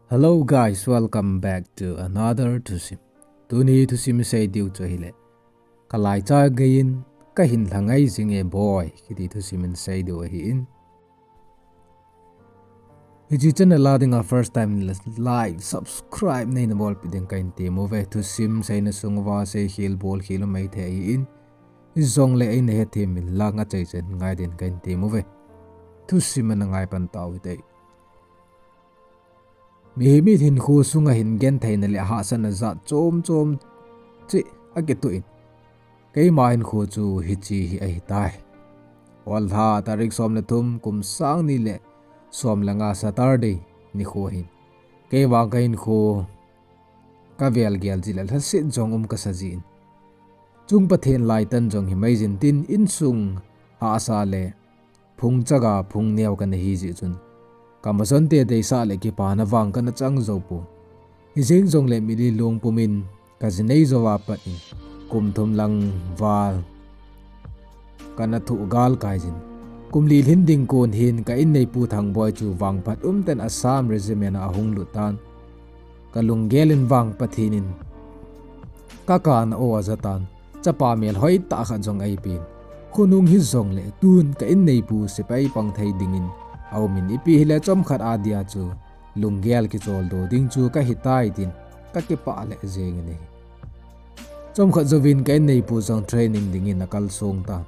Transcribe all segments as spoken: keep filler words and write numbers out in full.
Hello guys, welcome back to another thusim. Tuni thusim sei diu chu ahile, ka laicha geiyin ka hin lhangai jing e boy, kiti thusim in sei diu ahin. Hiche channel a dinga first time nile like, subscribe neina bolpeh ding kahin temuve. Thusim seina sunguva seikhel bolkhel um maithei ahin. Hijongle eina hethem in lang achai chan ngai din kahin temuve. Thusim ana ngai pan tau hite. Mihem hinkho sunga hin gentheina le hahsatna jat chom chom cheh akitoh in, keima hinkho chu hiche hi ahitai. Olha tarik som le thum, kum sang ni le som le nga, Saturday nikho hin, kei vang ka hinkho ka vel gel jeh le lhaset jong um kasa jin, chung Pathen laitan jong himai jin tin, insung hahsa le phung chaga phung neo kana hi jeh chun, ka machonte deisah le kipana vang kana chang jou pon. Hijeng jongle mitlhi lungpum in ka jinei jouva pat in, kum thum lang val kana thoh galkai jin. Kum li lhin ding kon hin ka inneipu Thangboi chu vangphat umtah in Assam Regiment a ahung lut tan, ka lunggel in vang Pathen in ka kana o ajatan, chapa melhoi tah khat jong eipen. Khonung hijongle tun ka inneipu sepai pang thei dingin aum in, ipi hile chomkhat adia chu lunggel kicholdo ding chu kahitai tin ka kipah lheh jengin ahi. Chomkhat jouvin ka inneipu jong training dingin akalsong tan.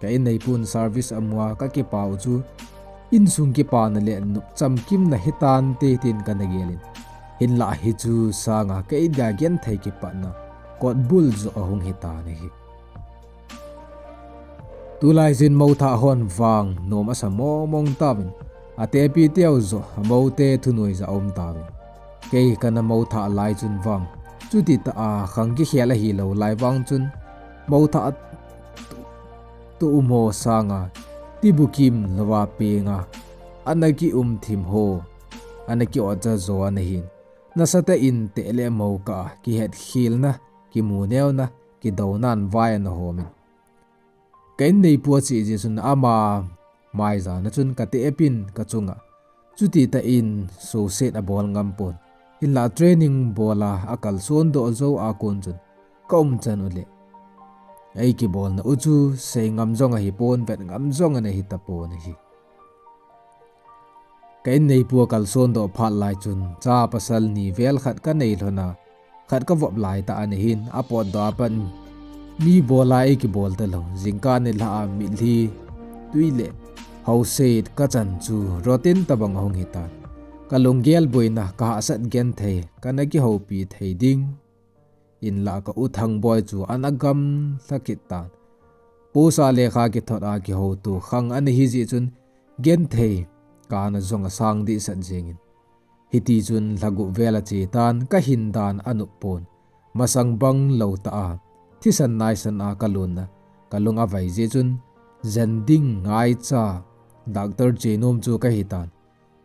Ka inneipun service amua ka kipau chu, insung kipana le nop chamkimna hitante tin kana gelin, hinlah hiche sanga kei dia genthei kipatna kotbul joh ahung hitan ahi. Tulai jin mouthah hon vang nom asa mongmong tauvin, atepi teu joh amoute thunoija aum tauvin. Kei kana mouthah lai chun vang, chutitah a khang kikhel ahilou lai vang chun, mouthah toh umho sanga tibukim louva penga ana kium thim ho ana ki-otcha jo ana hin, nasatah in teh le mou kah a kihetkhelna, kimuneona, kidounan vai ana homin. Ka inneipu ache jeh chun ama maijana chun ka tehpin ka chunga chutitah in suhset abol ngampon. Hinlah training bola akalson doh jou a kon chun ka umchan uleh, eikibolna u chu seingam jong ahipon, vetngam jong ana hitapon ahi. Ka inneipu akalson doh phat lai chun, cha pasal ni vel khat kanei lhona, khat kavop laitah ana hin, apotdoh a pat mi bola eikibol talou, jingkah nilhah a mitlhi, twi le houset kachan chu rotten tobang ahung hitan. Ka lunggel boina, kahahsat genthei kana kihoupi thei ding. Hinlah ka u Thangboi chu ana gamlha kit tan. Post a lekha kithot a kihouto khang ana hi jeh chun genthei kana jong asang dehset jengin. Hitichun lha gup vel achetan, kahin dan anoppon. Masang bang loutah a thisan naisan a kalonna kalung avai jeh chun, jen ding ngaicha doctor chenom chu kahitan.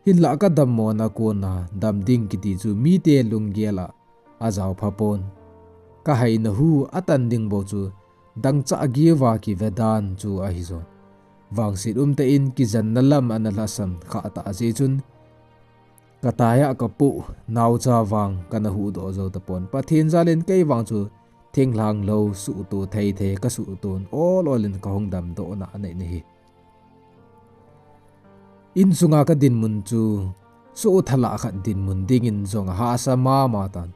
Hinlah kadammona kona dam ding kiti chu mite lunggel a ajaophapon. Kahaina hu atan ding bou chu dangchah geiya kivedan chu ahijon. Vangset umtah in kijenna lam ana lhasam khahtah jeh chun, kataiya kapoh naocha vang kana huhdoh jou tapon. Pathen jalin kei vang chu thinglhang lou suhto thei thei kasuhton ol ol in kahung damdohna anei nahi. Insunga kadinmun chu soh thalah khat dinmun dingin jong ahahsa mama tan.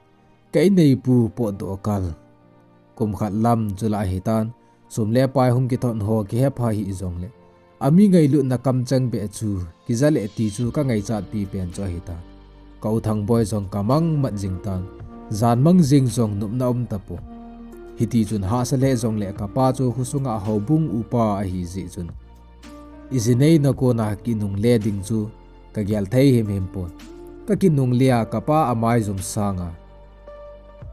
Ka inneipu potdoh kal kum khat lam chulah ahitan, sum le pai hung kithot ho kihepha hih jongle, ami ngailutna kamcheng beh chu kija leh ti chu kangaichatpi pen chu ahitan. Ka u Thangboi jong kamang mat jingtan, jan mang jeng jong nopna umtapon. Hitichun hahsa lheh jongle kapa chu khosunga houbung upa ahi jeh chun, ijineina kona kinungle ding chu kagel thei himhim pon. Kakinungle a kapa amaijum sanga,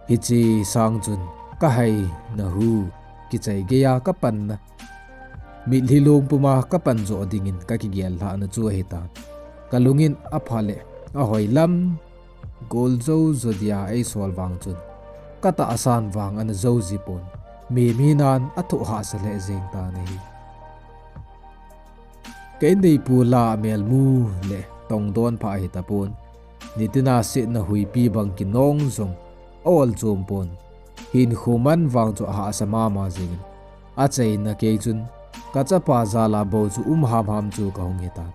hiche sang chun kahaina hu kichai geiya kapanna, mitlhi long puma kapan joh dingin kakigel lhahna chu ahitan. Kalungin apha le ahoi lam goljou jo dia eisol vang chun, katahsan vang ana jou jipon. Mihem hinan athoh hahsa lheh jeng tan ahi. Ka inneipu la melmu le tongdon pha ahitapon. Nitina setna huipi bang kinong jong a ol chom pon. Hinkho man vang chu ahahsa mama jingin, achaina kei chun kachapa jal a bou chu um hamham chu kahung hitan.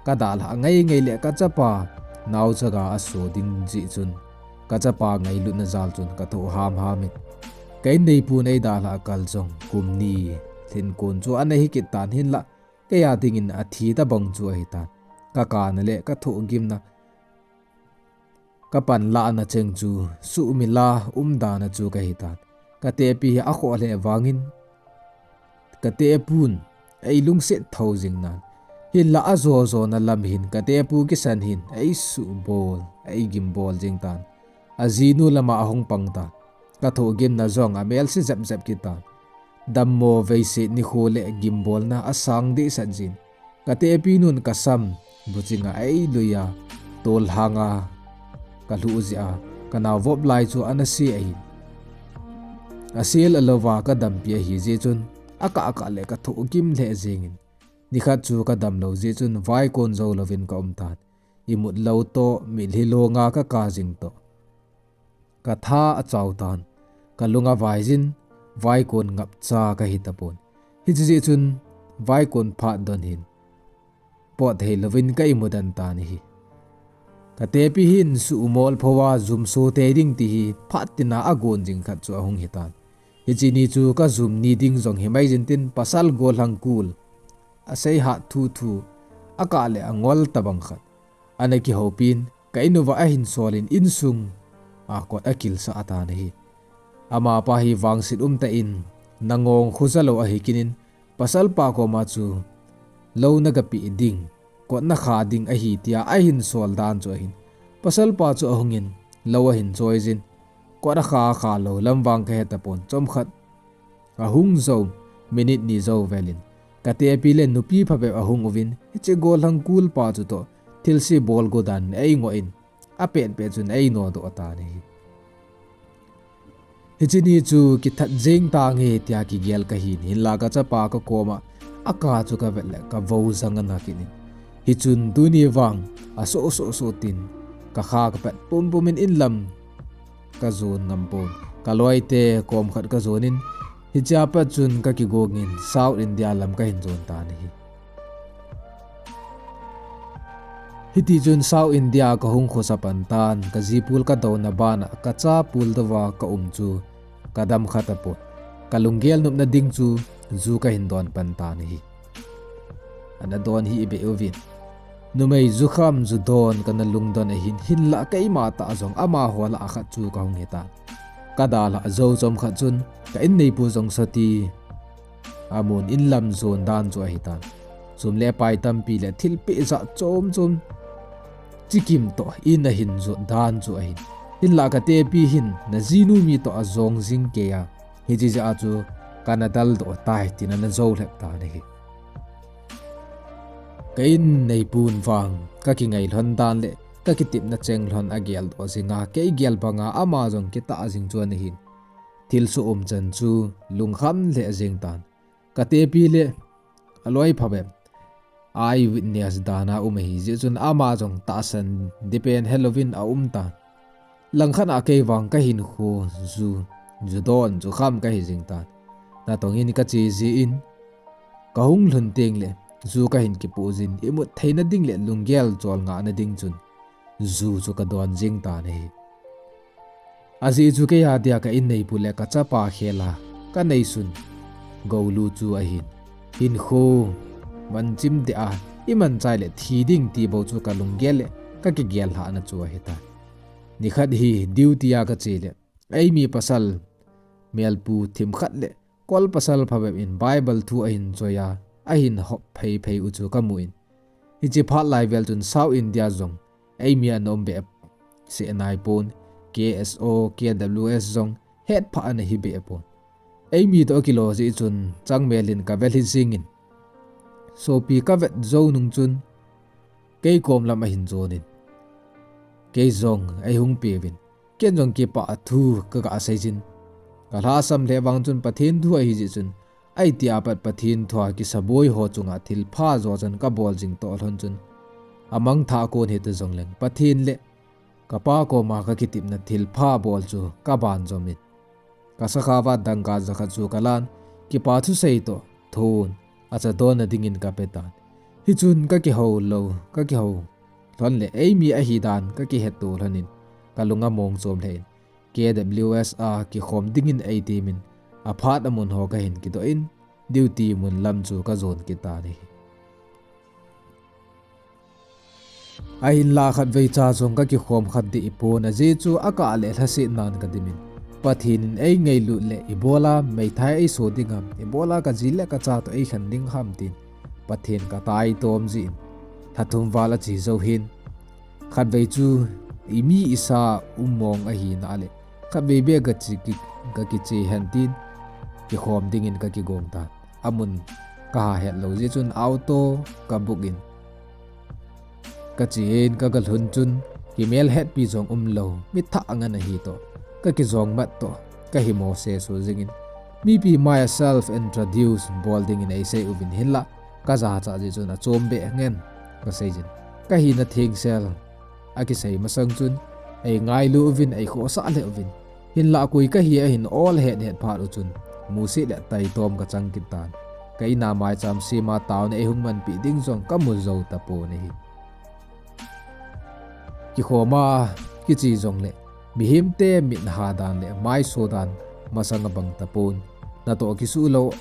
Kadalhah ngai ngai le kachapa naochaga aso ding jeh chun, kachapa ngailutna jal chun kathoh hamham in, ka in neipun eidalhah kal jong kum ni lhin kon chu ana hi kit tan, hinlah kei a dingin athi tabang chu ahitan. Kakana le kathohgimna, kapanlahna cheng chu suhmila umdana chu kahitan. Katepi hi akhoh lheh vangin, katepun eilungset tho jing nan, hinlah ajo jona lam hin katepu kisan hin eisuhbol, eigimbol jing tan. Ajinu lama ahung pang tan. Kathohgimna jong amelse jep jep kit tan. Dammo veiset nikho le gimbolna asang dehset jin, katepi nun kasam buchinga eiluia, tolhanga kalhuh jeh a, kanao vop lai chu ana se ahin. Asel alouva kadampi ahi jeh chun, akah kah le kathohgim lheh jengin, nikhat chu kadamlou jeh chun vaikon jou louvin kaum tan. Imut lou toh, mitlhi longa kaka jing toh, katha achao tan. Kalung avai jin, vaikon ngapcha kahi tapon. Hiche jeh chun vaikon phat don hin pot thei louvin ka imu den tan ahi. Katepi hin suhmol phouva jum so tei ding ti hi phat tina agon jing khat chu ahung hitan. Hiche ni chu kajum ni ding jong himai jin tin, pasal gollhang kul, aseihat thu thu, akah le angol tabang khat ana kihoupin, ka in uva ahin solin, insung a kot akilsah atan ahi. Amapa hi vangset umtah in, nangong khoja lou ahi kit in, pasalpa koma chu lou nagapeh ding, kot nakha ding ahi tia ahin sol dan chu ahin, pasalpa chu ahungin lou ahin choijin, kot akha akha lou lam vang kahe tapon, chomkhat ahung jou, minute ni jou velin, katepi le nupi phabep ahung uvin, hiche gollhang kulpa chutoh thilse bol go dan eingoh in, apetpet chun einodoh tan ahi. Hiche ni chu kithat jeng tange tia kigel kahin, hinla kachapa kakoma aka chu kavet le kavou jang ana kit in. Hichun tuni vang asoh soh soh tin, kakha kapet pumpum in inlam kajon ngam pon. Kaloite kom khat kajon in, hichea pat chun kakigong in South India lam kahin jon tan ahi. Hitichun South India kahung khosa pan tan, kaji pul kadouna bana kacha pul douva kaum chu kadam kha tapon. Kalunggel nopna ding chu ju kahin don pan tan ahi. Ana don hi ibeh uvin. Numei jukham ju don kana lungdon ahin, hinlah keima tah jong amaho lah a khat chu kahung hitan. Kadalhah jou chomkhat chun ka in neipu jong soti amun inlam jon dan chu ahitan. Sum le pai tampi le thilpeh jat chom chom chikim toh in ahin jot dan chu ahin. Hinlah katepi hin najinu mi toh ajong jing kei a, hiche jeh a chu kana daldoh tai tin ana jou lhep tan ahi. Ka in neipun vang kakingai lhon dan le kakitepna cheng lhon ageldoh jinga, kei gel banga ama jong kitah jing chu ana hin. Thilsoh umchan chu lungkham lheh jeng tan. Katepi le aloi phabep eyewitness dana um ahijeh chun ama jong tahsan depend helouvin aum tan. Langkhat a kei vang kahinkho ju, ju don, ju kham kahi jing tan. Natong in kache jeh in kahung lhun tengle ju kahin kipoh jin, imut theina ding le lunggel cholngahna ding chun ju chu kadon jing tan ahi. Ajeh chu kei a dia ka in neipu le kachapa khel a kaneisun goulu chu ahin. Hinkho manchim deh a imanchai le thi ding ti bou chu kalunggel le kakigel lhahna chu ahitan. Nikhat hi duty a kache le eimi pasal melpu themkhat le kol pasal phabep in Bible thu ahin choi a, ahin hop phei phei u chu kamu in. Hiche phat lai vel chun South India jong eimi ana um behseh naipon, K S O, K W S jong hetphah ana hi behpon. Eimi toh akilo jeh chun changmel in kavel hih jingin, sopi kavet jou nung chun kei kom lam ahin jon in, kei jong eihung peuvin, ken jong kipah thu kaga seijin, kalhasam lheh vang chun Pathen thu ahijeh chun, ahitia pat Pathen thua kisaboi ho chunga thilpha jo chan kabol jing toh lhon chun, amangthah kon hita jongleng Pathen le Kapa koma kakitepna thilpha bol chu kaban jom in, kasakhaova dangka jakhat chu kalan, kipa thusei toh thon, acha donna dingin kapetan. Hichun kakihou lou, kakihou lhon le eimi ahidan kakihetto lhonin, kalung among chom lheh in, K W S a kikhom dingin eitemin, aphat amun ho kahin kidoh in, duty mun lam chu kajon kit tan ahi. Ahinlah khatvei cha jong kakikhom khat ding ipon, ajeh chu akah le lhasetnan kadimin, Pathen in eingailut le ibola meithai eiso ding ham, ibola kaji le kacha toh eilhen ding ham tin, Pathen kataitom jeh in, lha thum val ache jou hin, khatvei chu imi isa um mong ahina le, khatvei beh kache ki, kakiche hen tin, kikhom dingin kakigong tan. Amun kaha het lou jeh chun auto kabook in, kache in kagalhun chun, kimel hetpi jong umlou, mi thah ngen ahi toh, kakijong mat toh, kahimo seso jingin, mipi maia self introduce bol dingin eisei uvin, hinlah kajachat jeh chun achom beh ngen kaseijin, kahina thengsel akisei masang chun, eingailu uvin, eikhohsah lheh uvin, hinlah koi kahi ahin ol het het phat uchun, musit le taitom kachang kit tan. Ka ina maicham sema taona eihung manpeh ding jong kamu jou tapon ahi. Kikhoma kiche jongle, mihemte mit hadan le maiso dan masang abang tapon. Natoh kisuh lou,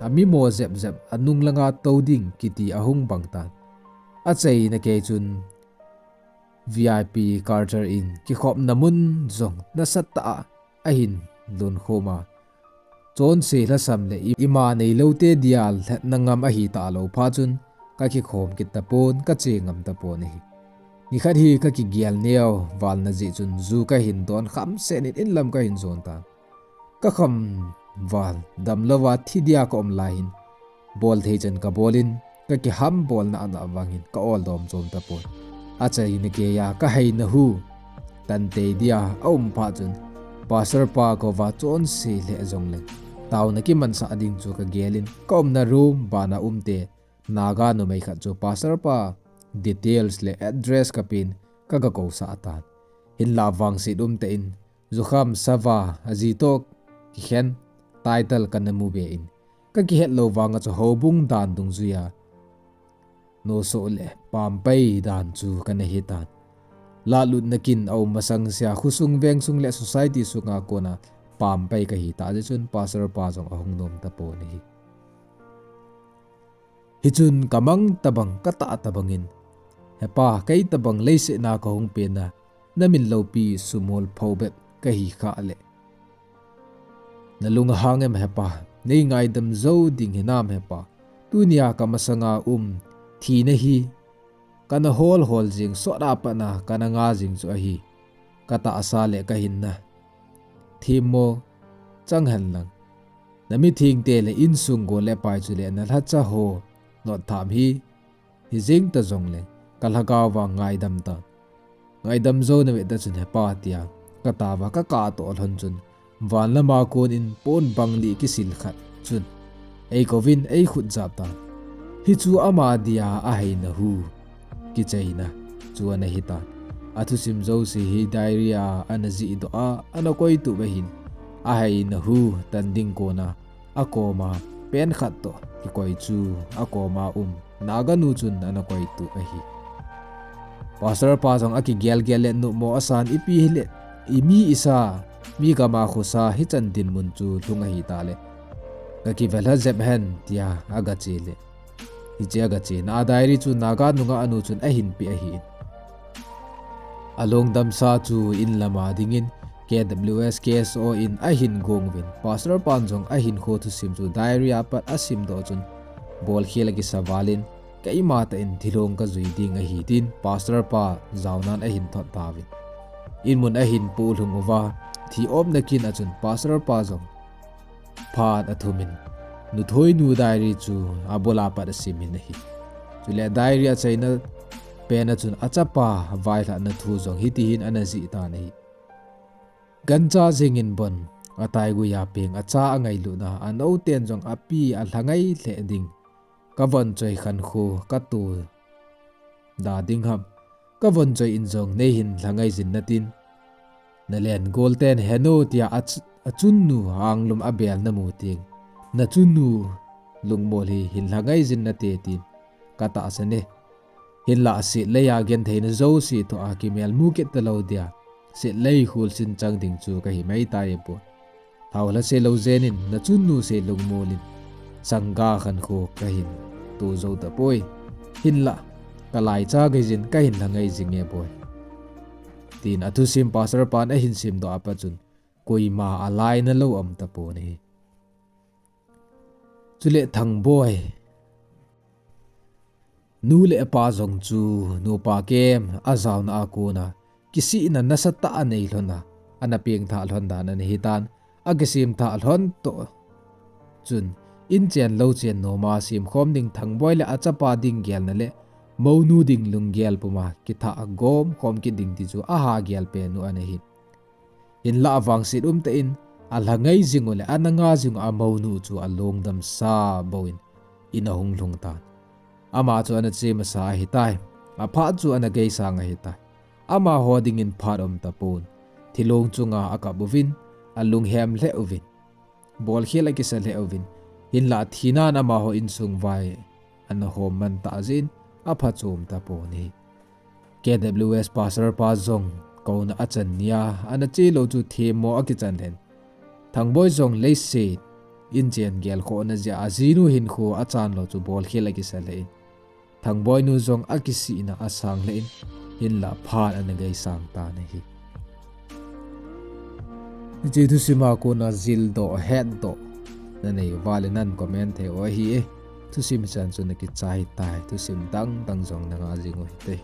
amimo jep jep, anung langa tou ding kiti ahung bang tan. Achaina kei chun V I P Carter in kikhopna mun jong nasatah a ahin lonkhom a, chonse lhasam le i, ima neiloute dia lhatna ngam ahi talou phat chun, kakikhom kit tapon, kache ngam tapon ahi. Nikhat hi kakigel neo valna jeh chun ju kahin don khamset in inlam kahin jon tan. Kakham val damlouva thi dia kaum lai hin, bol thei chan kabolin, kakiham bolna ana vangin ka-ol dom chom tapon. Achaina keiya kahaina hu tantei dia aum phat chun, Pastor pa kouva chonse lheh jongleng, taona kimansah ding chu kagelin, kaumna room bana umte Naga numei khat chu Pastor pa details le address kapen, kagakousah tan. Hinlah vangset umtah in, jukham sava aji toh kikhen title kana mu be in, kakihet lou vanga chu houbung dan dungjuia nosoh le pampai dan chu kana hitan. Lahlutna kin aum masang sea khosung, vengsung le society sunga kona pampai kahitah jeh chun Pastor pa jong ahung nom tapon ahi. Hichun kamang tabang, katah tabangin, He pa, kei tabang leiset a kahung pena, namin loupi sumol pho bep kahi khah le, nalung ahang em He pa? Neingaidam jou ding hinam He pa? Tunia kamasanga um thina hi kana hol hol jing, sot a patna kana nga jing chu ahi. Katahsa le kahinna themmo chang henlang, namithengte le insung gol le pai chule nalhacha ho nottham hi hijeng ta jongleng, kalhagaova ngaidam tan. Ngaidam jou nave tachun He pa, tia kataova kakah toh lhon chun, van lama konin pon bangli kisil khat chun eikouvin eikhut jap tan. Hichu ama dia ahaina hu kichaina chu ana hitan. Athusim jouse hi diary a ana jihdoh a, ana koitup ahin, ahaina hu tan ding kona akoma pen khat toh kikoi chu akoma um Naganu chun ana koitup ahi. Pastor pa jong akigelgel le, Numo asan, ipi hile imi isa, mi gama khosa hichan dinmun chu lhung ahitah le, kakivelha jep hen, tia agache le, hiche agachena a diary chu Naga nungah anu chun ahinpeh ahin, alongdamsa chu inlama dingin K W S K S O in ahin gong uvin, Pastor pan jong ahinkho thusim chu diary a pat asimdoh chun, bolkhel akisa valin, Keimatah in thilong kajui ding ahi, tin Pastor pa jaonan ahin thot tauvin, inmun ahin pohlhung uva, thi omna kin a chun Pastor pa jong phat athumin, Nuthoinu diary chu abula pat asimin ahi. Chule diary achaina pen a chun achapa vailhahna thu jong hitihin ana jih tan ahi. Gancha jingin bon ataiguiya peng acha angailutna, anoten jong api alhangai lheh ding, kavonchoi khankho katoda ding ham, kavon choi in jong neihin lhangai jin natin. Nalen gol ten heno tia ach-, achunnu anglum abel namu teng, nachunnu lungmol hi hin lhangai jin nate tin katahsan e. Hinlah setlei a gentheina jouse toh a kimel mu kit talou dia, setlei khulsin chang ding chu kahi maitai e boi. Thao lhase lou jenin nachunnu sei lungmolin, sangga khankho kahin to jou tapoi. Hinlah, kalaicha gei jin kahin lhangai jing e boi, tin athusim Pastor pan ahin simdoh a pat chun, koima alainalou aum tapon ahi. Chule Thangboi nu le apa jong chu nupa kem ajaona a kona kisihna nasatah anei lhon a, ana pengthah lhon dan ana hitan, akisemthah lhon toh chun, inchen louchen noma semkhom ding Thangboi le achapa ding gelna le mounu ding lunggel puma kithah gomkhom kit ding ti chu aha gelpen u ana hi. Hinlah avangset umtah in, alhangai jing u le ana nga jing u amounu chu alongdamsa bouvin in ahung lhung tan. Ama chu ana che masa ahitai. Aphat chu ana geisang ahitai. Amaho dingin phat um tapon. Thilong chunga akap uvin, alunghem lheh uvin, bolkhel akisa lheh uvin. Hinlah thinan amaho insung vai ana hom man tah jeh in aphachom tapon ahi. K W S Pastor pa jong kouna achan nia ana chelou chu themmo akichan lheh in, Thangboi jong leiset inchen gelkhohna jeh a ajinu hinkho achan lou chu bolkhel akisa lheh in, Thangboi nu jong akisihna asang lheh in, hinlah phat ana geisang tan ahi. Hiche thusima kona jildoh hetdoh nanei uva le nan comment thei u ahi e. Thusim chan chu nakichai tai, thusim dangdang jong nanga jing u hite.